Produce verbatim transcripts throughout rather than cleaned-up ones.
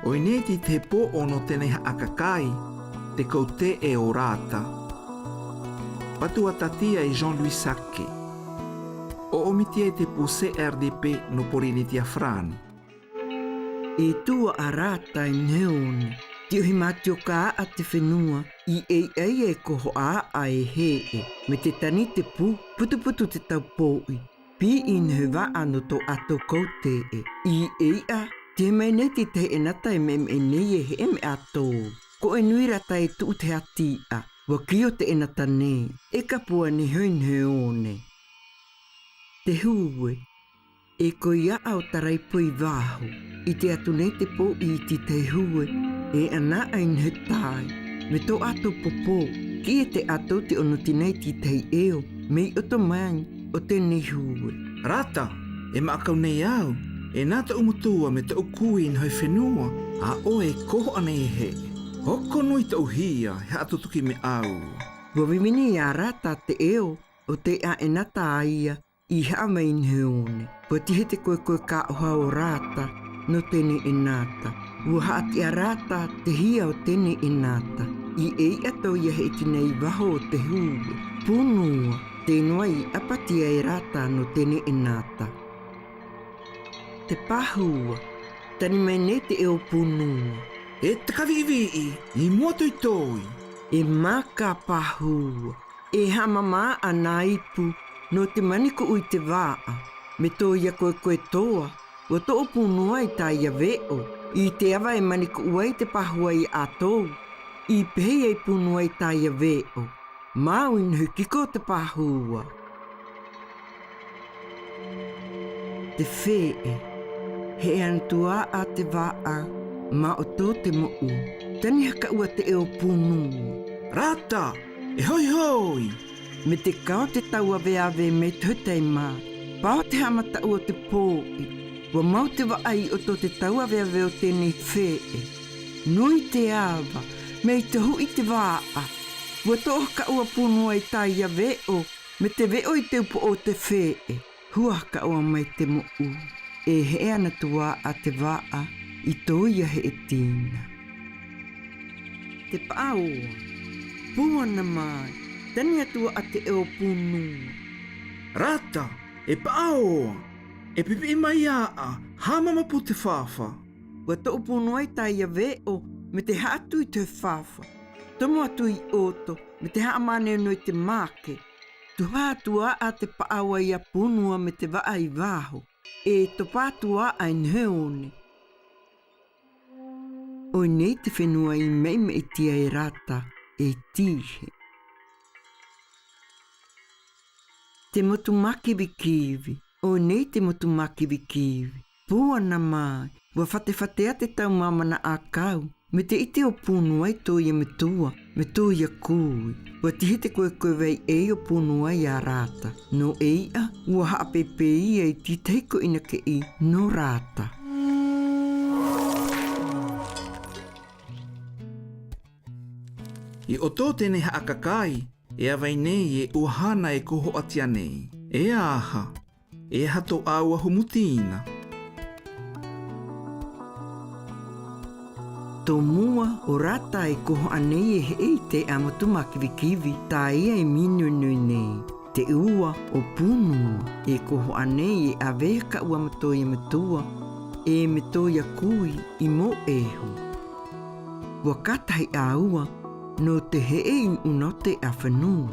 O ineti te po'o no tenei ha'a kakai, te kau te'e o Rata. Patuata tia i Jean-Louis Sake. O'omi tia i te pu C R D P no Porinetia Farani. E tua'a Rata i ne one. Tiohi matioka a'a te fenua, i ei'a ia e koho'a a'a e he'e. Mete tani te pu, putuputu te tau po'i. Pi'i ne he va'a no to'o ato kau te'e. I ei'a, tihe mai neti te enata e me'e me'e nei e he'e me'e ato. Ko e nui Rata e tu'u te hati'a. Wa kio te enata ne. E kapua ne hoi ne one. Te hue. E koi a'a o tarai poi vaho. Ite atu nei te po'i iti te hue. E ana'ai ne he tai. Me to'o ato popo. Ki'e te ato te ono tina iti te eo. Mei oto mai o tenei hue. Rata, e ma'akau nei au. Enata umotua me to'u kui ne he fenua. A o e koho'a nei e he'e. Hoko nui to'u hia, he ha'a tutuki me au. Wa vivini ia Rata te eo, o te a enata aia, i ha'a mai ne one. Wa tihe te koekoe ka'oha o Rata, no tenei enata. Wa ha'ati'a Rata, te hia o tenei enata. I ei'a to'o ia he'e tina i vaho o te hue. Punua, tenoa i apatia e Rata no tenei enata. Te pahua, tani mai nei te eo punua. E takavi'ivi'i, i mua toitoi. E maka pahua. E ha'a mama a'a na ipu, no te maniku'u i te va'a. Me to'o ia koekoe toa, wa to'o punua i tai ia ve'o. I te ava e maniku'u ai te pahua i ato. I pehe ia i punua i tai ia ve'o. Mau i ne he kiko te pahua. Te fe'e. He'e antua a'a te va'a, ma oto te mo'u. Tani haka'ua te eo punua. Rata, e hoihoi. Me te kao te tau aveave me tohi taima. Pao te ha'a mata'u o te po'i. Wa mau te va'a i oto te tau aveave o tenei fe'e. Nui te ava, mei tohu'i te va'a. Wa to'o haka'ua punua i tai ia ve'o, me te ve'o i te upo'o o te fe'e. Hua haka'ua mai te mo'u. E he'e anatua a'a te va'a, i to'o ia he'e tina. Te pa'aoa. Pua na mai, tani atua a'a te eo punua. Rata, e pa'aoa. E pipi'i mai a'a, ha'a mamapu te fafa. Wa to'o punua i tai ia ve'o, me te ha'a tui te fafa. Tomo atu i oto, me te ha'a maneono i te make. Tuha atua a'a te pa'aoa ia punua me te va'a i vaho. E topa atua a'a i ne one. O nei te fenua i me'i me'i tia e Rata, e tihe. Te motu makivikivi, o nei te motu makivikivi. Pua na mai, wa fatefatea te tau mamana akau. Me te ite o punua i to'o ia metua, me to'o ia kui. Wa tihi te koekoe vaiei o punua ia Rata. No ei'a, wa ha'a pepe ia i titei ko ina ke'i no Rata. I oto tenei ha'a kakai, e a vai nei e uahana e koho'a tia nei. E aha? E aha to aua humu tina? To mua o Rata e koho'a nei e he'e i te a motu makivikivi, taia e minoinoi nei. Te ua o punua e koho'a nei e a veha ka'ua me to'o ia metua, e me to'o ia kui i mo'ehu. Wa katahi aua, no te he'e i una o te a fenua.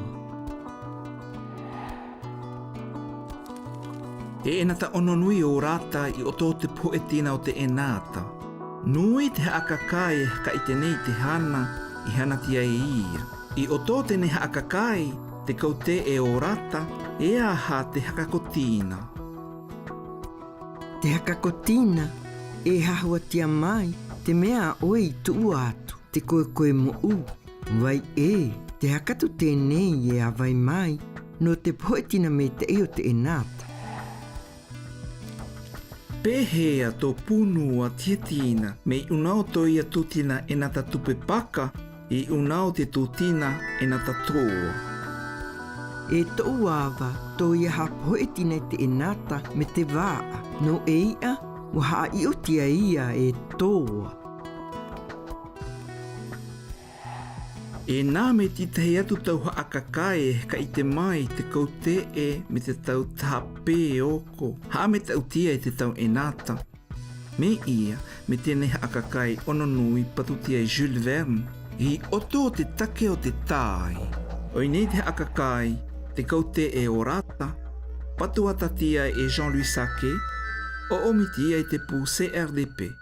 E enata ono nui o Rata i oto te pohe tina o te enata. Nui te ha'a kakai e haka'i tenei te hana, i hana tia e ia. I oto tenei ha'a kakai, te kau te'e o Rata, e aha te hakako tina. Te hakako tina, e hahua tia mai, te mea a oe i tu'u atu, te koekoe mo'u. Vai e, te hakatu tenei e a vai mai, no te pohe tina meita'e o te enata. Pehea to punua tihe tina, mei una o to'o ia tutina enata tupe paka, i una o te tutina enata toa. E to'u ava, to'o ia hapohe tina i te enata, me te va'a, no ei'a, wa ha'a i'o tia ia e toa. E nā me titahi atu tau haʻakakae e hekaʻite mai te kauteʻe me te tau taha pē oko, haʻa me taʻutia i te tau enata. Mei ia me tenahi haʻakakae ononui patutia e Jules Verne, i oto te take o te tai. Oinei te haʻakakae, te kauteʻe orata, patuatatia e Jean-Louis Sacquet, oʻomitia i te pu C R D P.